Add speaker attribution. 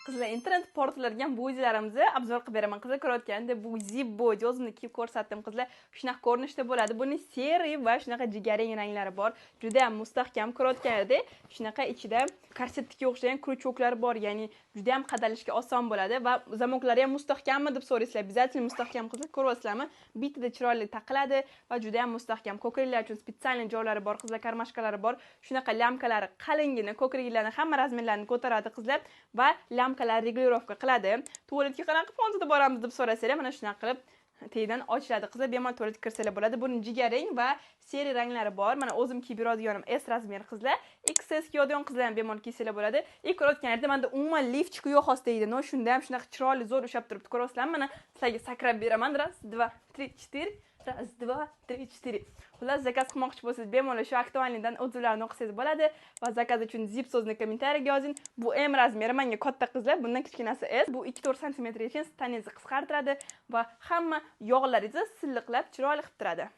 Speaker 1: Qizlar, internet portallarga ham bodilarimizni обзор qilib beraman. Qizlar, ko'rayotganda bu zip body, o'zimni kiyib ko'rsatdim, qizlar. Shunaqa ko'rinishda bo'ladi. Buni серый va shunaqa jigarrang ranglari bor. Juda ham mustahkam. Ko'rayotganida shunaqa ichida korsetga o'xshagan крючок lar bor, ya'ni juda ham qadalishga oson bo'ladi va замок lari ham mustahkammi deb so'raysizlar. Обязательно mustahkam, qizlar. Ko'ryapsizlarmi? Bittada chiroyli taqiladi va juda ham mustahkam. Ko'kraklar uchun специальный joylari bor, qizlar, кармашка lari bor. Shunaqa лямка lari qalingina, ko'kraginglarni hamma размер larini ko'taradi, qizlar, va лямка lar регулировка qiladi. Tualetga qanaqa fondida boramiz deb so'rasanglar, mana shunaqa qilib tagidan ochiladi, qizlar, bemalol tualetga kirsanglar bo'ladi. Buni jigarrang va серый ranglari bor. Mana o'zim kiyib yuradiganim S размер, qizlar. XS kiyadigan qizlar ham bemalol kiysanglar bo'ladi. И ko'rayotganlarda manda umuman лифчик yo'q hozir tagida, но shunda ham shunaqa chiroyli, zo'r ushlab turibdi. Ko'ryapsizlarmi? Mana sizlarga sakrab beraman. Раз, два, три, четыре. Раз, два, три, четыре. Xullas, заказ qilmoqchi bo'lsangiz, bemalol shu актуальный dan отзыв larni o'qisangiz bo'ladi va заказ uchun zip so'zini комментария ga yozing. Bu M размер i menga katta, qizlar, bundan kichkinasi S. Bu 2-4 santimetrgacha taningizni qisqartiradi va hamma yog'laringizni silliqlab, chiroyli qilib turadi.